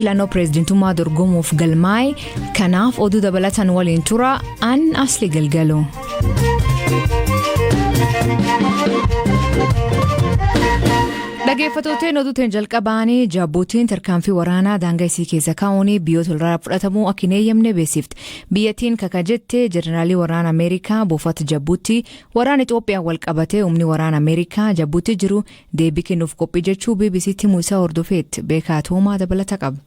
Filannoo pireezidantummaa dorgomuuf galmaa'e kanaaf oduu dabalatan waliin tura an asli galgalu. Dhaggeeffattooteen oduutiin jalqabaanii Jaabuutiin tarkaanfii waraanaa daangaa isii keessa kaa'uun biyyoota walirraa fudhatamuu akka hin eeyyamne beeksifte. Biyyattiin kaka jette jeneraalii waraana Ameerikaa buufata Jabuutii waraana Itoophiyaa wal qabatee humni waraana Ameerikaa Jabuutii jiru deebii kennuuf qophii jechuu BBCtti himuu isaa hordofeetti beekaa toomaa dabalata qaba.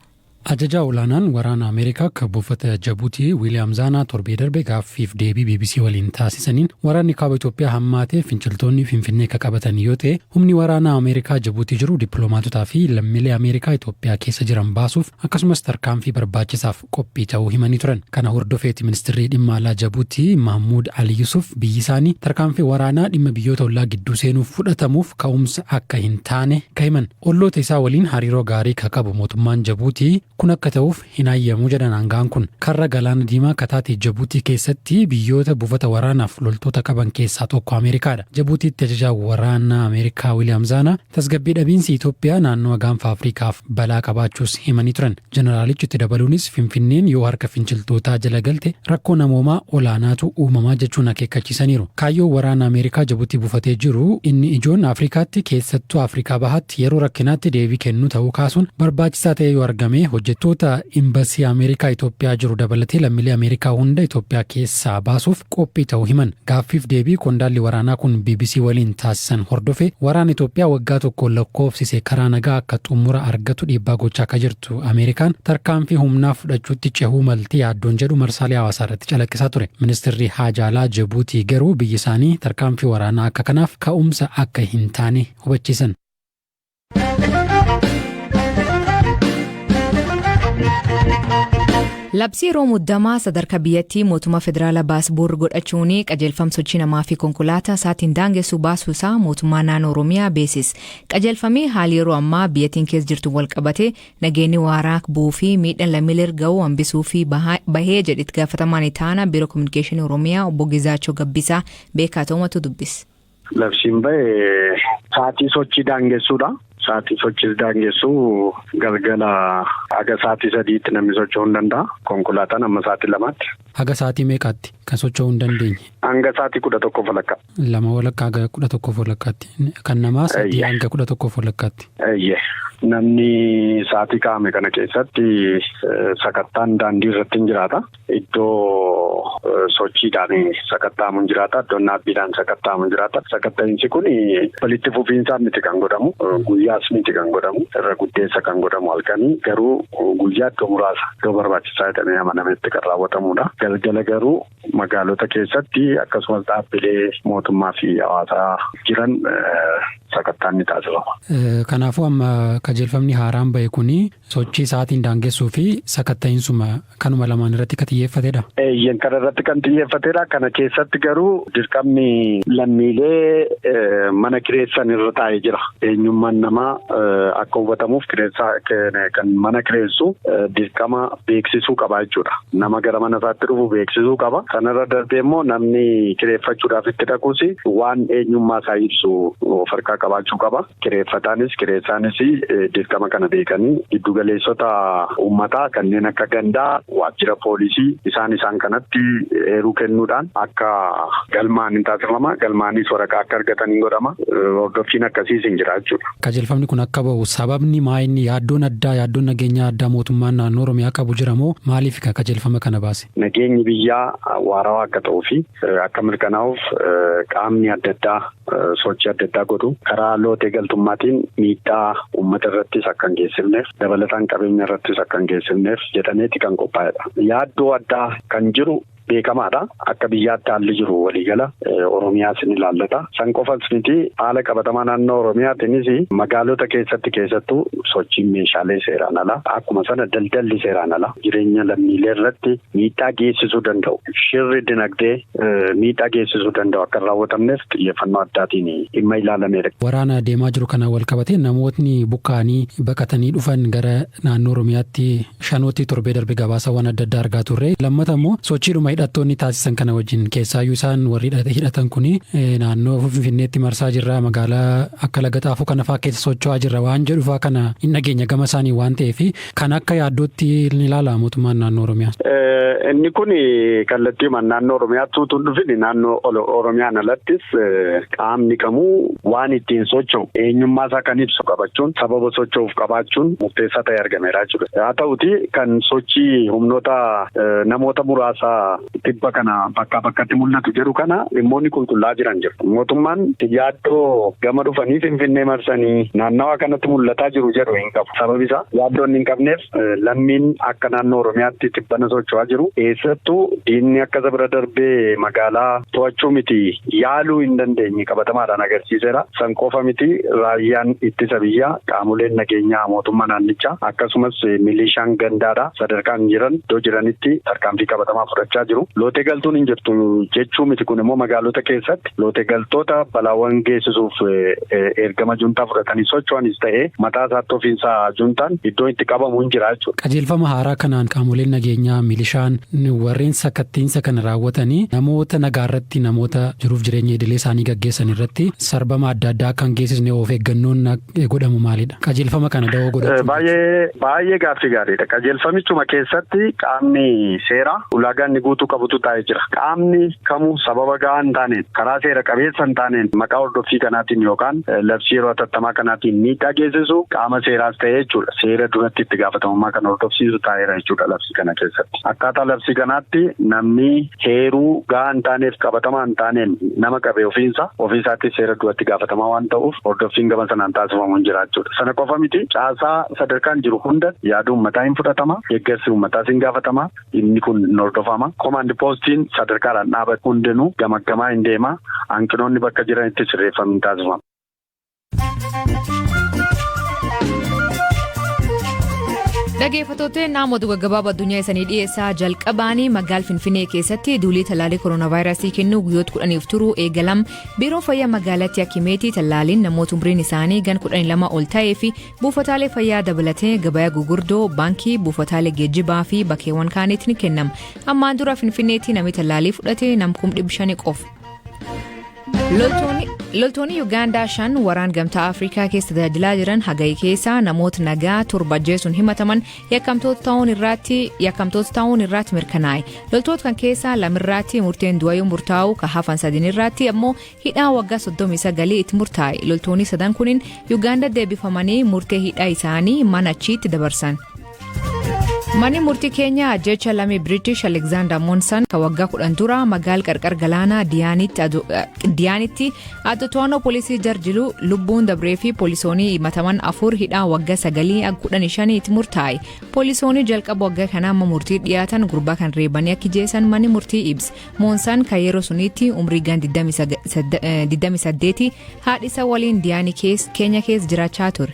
Ajajaa olaanaan waraana Ameerikaa akka buufata Jabuutii Wiiliyaam Zaanaa torbee darbe gaaffiif deebii BBC waliin taasisaniin waraanni kaaba Itoophiyaa hammaatee finciltoonni Finfinnee akka qabatan yoo ta'e humni waraanaa Ameerikaa Jabuutii jiru dippiloomaatotaa fi lammiilee Ameerikaa Itoophiyaa keessa jiran baasuuf akkasumas tarkaanfii barbaachisaaf qophii ta'uu himanii turan. Kana hordofeeti ministirri dhimma alaa Jabuutii Mahmuud Ali Yusuf biyyi isaanii tarkaanfii waraanaa dhimma biyyoota ollaa gidduu seenuuf fudhatamuuf ka'umsa akka hin taane ka himan. Olloota isaa waliin hariiroo gaarii ka qabu mootummaan Jabuutii kun akka ta'uuf hin hayyamu jedhan aangaan kun. Karra galaana diimaa kataate Jabuutii keessatti biyyoota buufata waraanaaf loltoota qaban keessaa tokko Ameerikaadha. Jabuutiitti ajajaa waraanaa Ameerikaa Wiiliyaam Zaanaa tasgabbii dhabiinsi Itoophiyaa naannoo gaanfa Afriikaaf balaa qabaachuus himanii turan. Jeneraalichi itti dabaluunis Finfinneen yoo harka finciltootaa jala galte rakkoo namoomaa olaanaatu uumamaa jechuun akeekkachiisaniiru. Kaayyoon waraana Ameerikaa Jabuutii buufatee jiru inni ijoon Afrikaatti keessattuu Afrikaa bahaatti yeroo rakkinaatti deebii kennuu ta'uu kaasuun barbaachisaa ta'ee yoo argame hojjettoota imbasii Ameerikaa Itoophiyaa jiru dabalatee lammiilee Ameerikaa hunda Itoophiyaa keessaa baasuuf qophii ta'uu himan. Gaaffiif deebii qondaalli waraanaa kun BBC waliin taasisan hordofe waraana Itoophiyaa waggaa tokko lakkoofsise karaa nagaa akka xumura argatu dhiibbaa gochaa akka jirtu Ameerikaan tarkaanfii humnaa fudhachuutti cehuu malti yaaddoon jedhu marsaalee hawaasaa irratti calaqqisaa ture. Ministirri Haajaa Alaa Jabuutii garuu biyyi isaanii tarkaanfii waraanaa akka kanaaf ka'umsa akka hin taane hubachiisan. Labsii yeroo muddamaa sadarkaa biyyattii mootummaa federaalaa baasboorri godhachuun qajeelfama sochii namaa fi konkolaataa isaatiin daangessu baasuu isaa mootummaa naannoo Oromiyaa beeksise. Qajeelfamii haali yeroo ammaa biyyattiin keessa jirtu wal qabatee nageenyi waaraa bu'uu fi miidhaan lammiilee ga'uu hambisuu fi bahee jedhetti gaafatamaan itti aanaa biiroo kominikeeshinii Oromiyaa obbo Gizaachoo Gabbisaa beekaa ta'umatu dubbise. Labsiin bahe sa'aatii sochii daangessuudha. Sa'aatii sochii daangessuu galgala haga sa'aatii 3tti namni socho'uu hin danda'a. Konkolaataan amma sa'aatii 2tti. Haga sa'aatii meeqaatti kan socho'uu hin dandeenye? Hanga sa'aatii 11:30. 2 walakkaa haga 11:30tti. Kan namaa 3 hanga 11:30tti. Eeyyee. Namni sa'aatii kaa'ame kana keessatti sakattaan daandii irratti hin jiraata. Iddoo sochiidhaan sakatta'amu hin jiraata. Iddoon dhaabbiidhaan sakatta'amu hin jiraata. Sakatta'iinsi kun walitti fufiinsaan miti kan godhamu. Guyyaas miti kan godhamu. Irra guddeessa kan godhamu halkanii garuu guyyaa iddoo muraasa iddoo barbaachisaa jedhamee amanametti kan raawwatamudha. Galgala garuu magaalota keessatti akkasumas dhaabbilee mootummaa fi hawaasaa jiran sakattaan ni taasifama. Kanaafuu amma qajeelfamni haaraan bahe kuni sochii sa'aatiin daangessuu fi sakatta'iinsuma kanuma lamaan irratti kan xiyyeeffatedha. Eeyyen kana irratti kan xiyyeeffatedha. Kana keessatti garuu dirqamni lammiilee mana kireessan irra taa'ee jira. Eenyummaan namaa akka hubatamuuf kireessaa kan mana kireessu dirqama beeksisuu qaba jechuudha. Nama gara mana isaatti dhufu beeksisuu qaba. Sanarra darbee immoo namni kireeffachuudhaaf itti dhaqus waan eenyummaa isaa ibsu of harkaa qabaachuu qaba. Kireeffataanis kireessaanis dirqama kana beekanii giddugaleessota uummataa kanneen akka gandaa, waajjira poolisii isaan isaan kanatti eeruu kennuudhaan akka galmaan hin taasifama. Galmaanis waraqaa akka argatan hin godhama. Hordoffiin akkasiis hin jira jechuudha. Qajeelfamni kun akka bahu sababni maa inni yaaddoon addaa yaaddoon nageenyaa addaa mootummaan naannoo Oromiyaa qabu jira moo maaliif ka qajeelfama kana baase? Nageenyi biyyaa waarawaa akka ta'uu fi akka mirkanaa'uuf qaamni adda addaa sochii adda addaa godhu karaa lootee galtummaatiin miidhaa uummata irrattis akka hin geessifneef dabalataan qabeenya irrattis akka hin geessifneef jedhameeti kan qophaa'edha. Yaaddoo addaa kan jiru beekamaadha. Akka biyyaatti haalli jiru waliigala Oromiyaas ni ilaallata. San qofas miti haala qabatamaa naannoo Oromiyaatiinis magaalota keessatti keessattuu sochiin meeshaalee seeraan alaa akkuma sana daldalli seeraan alaa jireenya lammiilee irratti miidhaa geessisuu danda'u. Shirri dinagdee miidhaa geessisuu danda'u akka hin raawwatamneef xiyyeeffannoo addaatiin dhimma ilaalameedha. Waraana deemaa jiru kanaan wal qabatee namootni buqqa'anii baqatanii dhufan gara naannoo Oromiyaatti shanootti torbee darbe gabaasawwan adda addaa argaa turre. Lammata immoo sochiidhuma Hidhattoonni taasisan kana wajjin, keessaayyuu isaan warri hidhatan kuni naannoo Finfinneetti marsaa jirra, magaalaa akka Laga Xaafuu kana fa'aa keessa socho'aa jirra waan jedhu fa'aa kana hin dhageenya gama isaanii waan ta'eef, kan akka yaaddootti ni ilaala mootummaan naannoo Oromiyaa? Inni kun kallattiimaan naannoo Oromiyaatti utuu hin dhufin, naannoo Oromiyaan alattis qaamni kamuu waan ittiin socho'u, eenyummaa isaa kan ibsu qabachuun, sababa socho'uuf qabaachuun murteessaa ta'e argameera jechuudha. Haa ta'uti, kan sochii humnoota namoota muraasaa tibba kana bakkaa bakkatti mul'atu jedhu kana dhimmoonni qulqullaa'aa jiran jiru. Mootummaan yaaddoo gama dhufanii Finfinnee marsanii naannawa kanatti mul'ataa jiru jedhu hin qabu. Sababi isaa yaaddoo inni hin qabneef, lammiin akka naannoo Oromiyaatti tibbana socho'aa jiru eessattuu diinni akka isa bira darbee magaalaa to'achuu miti yaaluu hin dandeenye qabatamaadhaan agarsiiseera. San qofa miti, raayyaan ittisa biyyaa, qaamoleen nageenyaa mootummaa naannichaa, akkasumas milishaan gandaadha sadarkaan jiran iddoo jiranitti tarkaanfii qabatamaa fudhachaa jiru. Lootee galtuun hin jirtu jechuu miti. Kun immoo magaalota keessatti lootee galtoota balaawwan geessisuuf ergama juntaa fudhatanii socho'anis ta'ee mataa isaatti ofiinsaa juntaan iddoo itti qabamu hin jira jechuudha. Qajeelfama haaraa kanaan qaamoleen nageenyaa, milishaan, warreen sakattiinsa kana raawwatanii namoota nagaa irratti, namoota jiruuf jireenya idilee isaanii gaggeessan irratti sarbama adda addaa kan geessisne of eeggannoon godhamu maalidha? Qajeelfama kana da'oo godhachuu. Baay'ee baay'ee gaaffii gaariidha. Qajeelfamichuma keessatti qaamni seeraa ulaagaa inni guutuu qabutu taa'ee jira. Qaamni kamuu sababa gahaa hin taaneen, karaa seera qabeessa hin taaneen, maqaa hordoffii kanaatiin yookaan labsii yeroo hatattamaa kanaatiin miidhaa geessisu qaama seeraas ta'ee jechuudha. Seera duratti itti gaafatamummaa kan hordofsiisu taa'eera jechuudha labsii kana keessatti. Akkaataa labsii kanaatti namni heeruu gahaa hin taaneef qabatamaa hin taaneen nama qabe ofiinsa ofiisaatti seera duratti gaafatamaa waan ta'uuf, hordoffiin gama sanaan taasifamu hin jira jechuudha. Sana qofa miti, caasaa sadarkaan jiru hunda yaada uummataa hin fudhatama, deeggarsi uummataas hin gaafatama, inni kun hin hordofama. Command postiin sadarkaadhaan dhaabate hundinuu gamaggamaa hin deema, hanqinoonni bakka jiranitti sirreeffamni hin taasifama. Dhageeffattoota, namoota gaggabaaboo addunyaa isanii dhiyeessaa. Jalqabaanii magaal Finfinnee keessatti duulii talaalii kooronaavaayirasii kennuu guyyoota 10f turuu eegalam. Biiroon fayyaa magaalatti akimeetii talaaliin namoota umriin isaanii gan 12 ol ta'ee fi buufataalee fayyaa dabalatee gabayaa gugurdoo, baankii, buufataalee geejjibaa fi bakkeewwan kaaniitti ni kennama. Ammaan dura Finfinneetti namni talaalii fudhate nam 500,000 qofa. Loltoonni Yuugaandaa shan waraan Gamtaa Afrikaa keessa tajaajilaa jiran Hagayi keessaa namoota nagaa torba ajjeesuun himataman yakkamtoota ta'uun irratti mirkanaa'e. Loltoota kan keessaa lamirraatti murteen du'a yoo murtaa'u, ka hafan sadin irratti ammoo hidhaa waggaa 39 itti murtaa'e. Loltoonni sadan kunin Yuugaandaa deebifamanii murtee hidhaa isaanii mana achiitti dabarsan. Manni murtii Keenyaa ajjecha lammii British Alexander Monson kan waggaa 10 dura magaal qarqar galaanaa Diyaanitti adda to'annoo poolisii jarjilu lubbuun dabree fi poolisoonni himataman afur hidhaa waggaa 9 15 itti murtaa'e. Poolisoonni jalqaba waggaa kanaa amma murtii dhiyaatan gurbaa kan reebanii akka jeesan manni murtii ibsa. Monson kan yeroo sunitti umrii gan 28 haadha isa waliin Diyaanii Keenya keessa jiraachaa ture.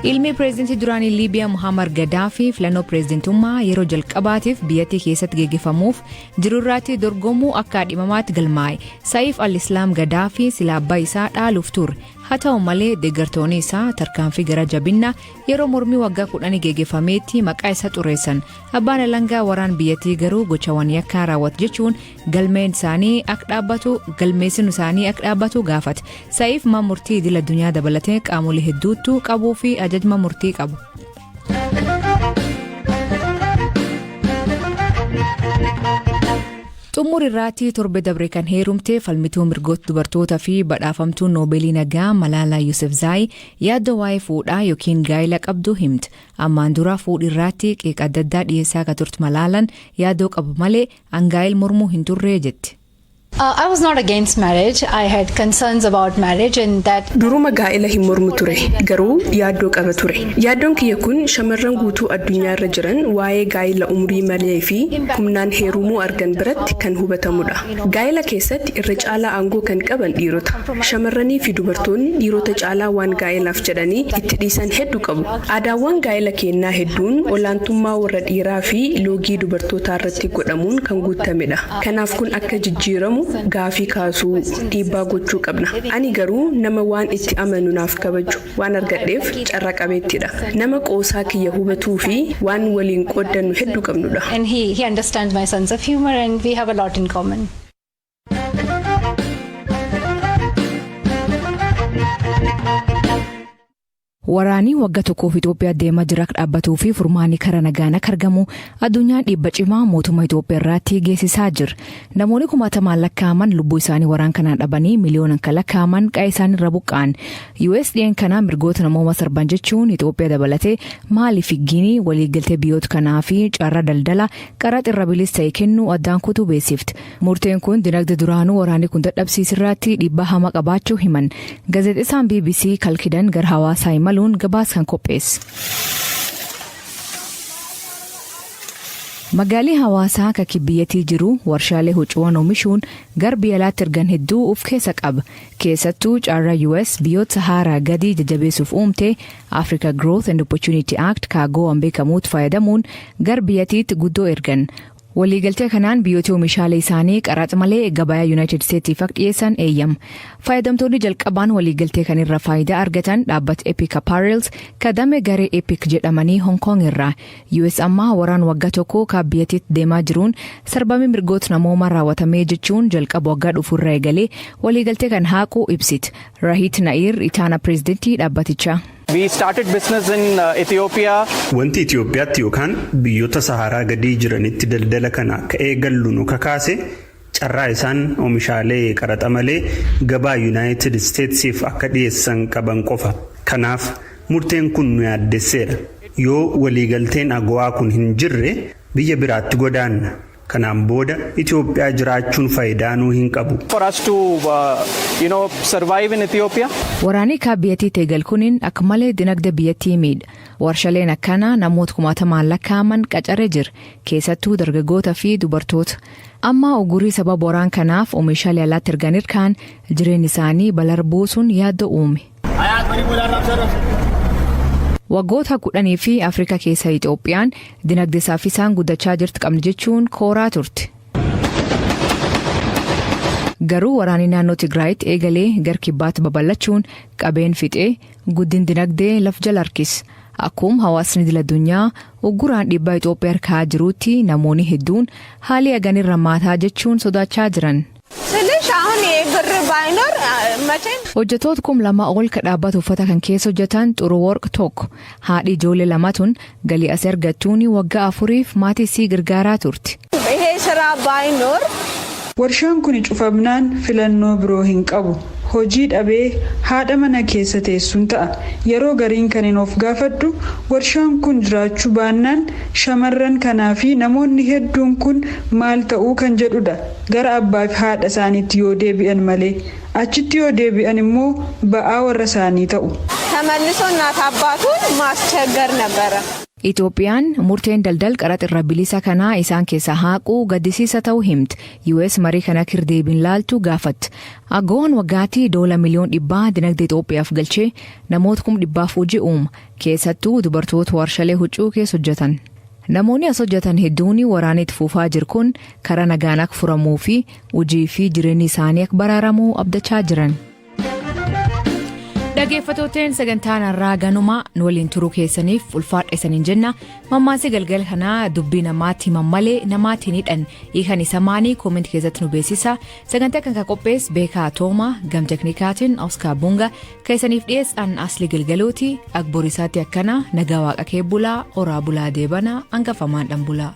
Ilmi pireezidantii duraanii Liibiyaa Muhammar Gaddaafii filannoo pireezidantummaa yeroo jalqabaatiif biyyattii keessatti geggeeffamuuf jirurraatti dorgomuu akka dhimamaatti galmaa'e. Sa'iif al-Islaam Gaddaafii sila abbaa isaa dhaaluuf ture. Haa ta'u malee, deeggartoonni isaa tarkaanfii gara jabinaa yeroo mormii waggaa 10 geggeeffameetti maqaa isa xureessan. Abbaan alangaa waraan biyyattii garuu gochawwan yakkaa raawwatu jechuun galmeen isaanii akka dhaabbatu galmeessin isaanii akka dhaabbatu gaafate. Sa'iif mana murtii idil addunyaa dabalatee qaamolee hedduutu qabuu fi ajajma murtii qabu. Xumur irraatti, torbe dabre kan heerumte falmituu mirgoota dubartootaa fi badhaafamtuu Noobeelii nagaa Malaalaa Yousafzai yaaddoo waa'ee fuudhaa yookiin gaa'ila qabdu himte. Ammaan dura fuudhi irraatti qeeqa adda addaa dhiyeessaa akka turte Malaalaan, yaaddoo qabu malee an gaa'il mormuu hin turre jetti. I was not against marriage. I had concerns about marriage and that. Duruma gaa'ela hin mormu ture, garuu yaaddoo qaba ture. Yaaddoon kiyya kun shamarran guutuu addunyaa irra jiran waa'ee gaa'ela umurii malee fi humnaan heerumuu argan biratti kan hubatamudha. Gaa'ela keessatti irra caalaa aangoo kan qaban dhiirota. Shamarranii fi dubartoonni dhiirota caalaa waan gaa'elaaf jedhanii itti dhiisan hedduu qabu. Aadaawwan gaa'ela kennaa hedduun olaantummaa warra dhiiraa fi loogii dubartootaa irratti godhamuun kan guutamedha. Kanaaf kun akka jijjiiramu Gaafii kaasuu, dhiibbaa gochuu qabna. Ani garuu nama waan itti amanu naaf kabaju waan argadheef carra qabeettidha. Nama qoosaa kiyya hubatuu fi waan waliin qooddannu hedduu qabnudha. And he understands my sense of humor and we have a lot in common. Waraanii waggaa tokkoof Itoophiyaa deemaa jira dhaabbatuu fi furmaanni karaa nagaan akka argamu addunyaan dhiibba cimaa mootummaa Itoophiyaa irratti geessisaa jira. Namoonni kumaatamaan lakkaa'aman lubbuu isaanii waraan kanaan dhabanii, miliyoonaan kan lakkaa'aman qa'ee isaanii irra buqqa'an. US dhiyeen kanaa mirgoota namooma sarban jechuun Itoophiyaa dabalatee Maalii fi Giinii waliigaltee biyyoota kanaa fi carraa daldala qaraxa irra bilis ta'e kennuu addaan kutuu beeksifti. Murteen kun dinagdee duraanuu waraanni kun dadhabsiisirratti dhiibbaa hamaa qabaachuu himan. Gaazexeessaan BBC Kalkidan gara hawaasaa imaluun gabaasa kan qopheesse. Magaalli hawaasaa akka biyyattii jiru warshaalee huccuuwwan oomishuun gara biyya alaatti ergan hedduu of keessa qaba. Keessattuu carraa US biyyoota Saharaa gadi jajjabeessuuf uumte, Africa Growth and Opportunity Act kaagoo beekamuutti fayyadamuun gara biyyattiitti guddoo ergan. Waliigaltee kanaan biyyooti oomishaalee isaanii qaraxa malee gabayaa Yuunaayitid Isteetsiif akka dhiyeessan eeyyama. Fayyadamtoonni jalqabaan waliigaltee kanirra faayidaa argatan dhaabbata Epic Apparels kadame garee Epic jedhamanii Hong Kong irraa. US ammaa waraan waggaa tokko kan biyyattiitti deemaa jiruun sarbamii mirgoota namoomaa raawwatamee jechuun jalqaba waggaa dhufuurra eegalee waliigaltee kan haaquu ibsiti. Rahit Nair itaana pireezidantii dhaabbatichaa. We started business in Ethiopia. Wanti Itoophiyaatti yookaan biyyoota Saharaa gadii jiranitti daldala kana akka eegallu nu kakaase carraa isaan oomishaalee qaraxa malee gabaa Yuunaayitid Isteetsiif akka dhiyeessan qaban qofa. Kanaaf murteen kun nu yaaddesseera. Yoo waliigalteen AGOA kun hin jirre, biyya biraatti godaanna. Kanaan booda Itoophiyaa jiraachuun faayidaa nuu hin qabu. For us to survive in Ethiopia. Waraanni biyyattii eegal kuniin akka malee dinagdee biyyattii miidha. Warshaaleen akkanaa namoota kumaatamaan lakkaa'aman qacaree jira. Keessattuu dargaggoota fi dubartoota. Amma ugurii sababa waraan kanaaf oomishaalee alaatti ergan irkaan jireenyi isaanii balar buusuun yaaddoo uume. Waggoota 10 fi Afrikaa keessa Itoophiyaan dinagdee saffisaan guddachaa jirti qabni jechuun kooraa turte. Garuu waraanni naannoo Tigraayitti eegalee gara kibbaatti babal'achuun qabeen fixee guddin dinagdee laf jala harkise. Akkuma hawaasni idil addunyaa ugguraan dhiibbaa Itoophiyaa harkaa jirutti, namoonni hedduun haalli haganirra maataa jechuun sodaachaa jiran. Hojjettoota 2000 ol ka dhaabbata uffata kan keessa hojjetan Xuruworq tokko. Haadhi ijoollee lamatuun galii as argattuun waggaa 4f maatii isii gargaaraa turte. Warshaan kun cufamnaan filannoo biroo hin qabu. Hojii dhabee haadha mana keessa teessuun ta'a. Yeroo gariin kan hin of gaafadhu, warshaan kun jiraachuu baannaan shamarran kanaa fi namoonni hedduun kun maal ta'uu kan jedhudha. Gara abbaa fi haadha isaaniitti yoo deebi'an malee, achitti yoo deebi'an immoo ba'aa warra isaanii ta'u. ተመልሶ እናት አባቱን ማስቸገር ነበረ። Itoophiyaan murteen daldal qaraxa irra bilisa kanaa isaan keessaa haaquu gaddisiisa ta'uu himti. US marii kana kirdeebiin laaltu gaafatte. AGOAn waggaatti doola miliyoon 100 dinagdee Itoophiyaaf galchee namoota 100,000f hojii uuma. Keessattuu dubartoota warshaalee huccuu keessa hojjetan. Namoonni as hojjetan hedduun waraana itti fufaa jiru kun karaa nagaan akka furamuu fi hojii fi jireenyi isaanii akka baraaramuu abdachaa jiran. Dhaggeeffattooteen, sagantaan har'aa ganuma. Nu waliin turuu keessaniif ulfaadha isaniin jenna. Mammaasii galgala kanaa "Dubbii namaatti himan malee namaatti hin hidhan" hiikan isa maanii? Koomentii keessatti nu beeksisa. Sagantaa kan qophees Beekaa Tooma, gam teknikaatiin Oskaar Bunga, keessaniif dhiyeessan Asli Galgalooti. Agborisaatti akkana nagaa waaqa kee bulaa, oraa bulaa, deebanaa hangafamaan dhan bulaa.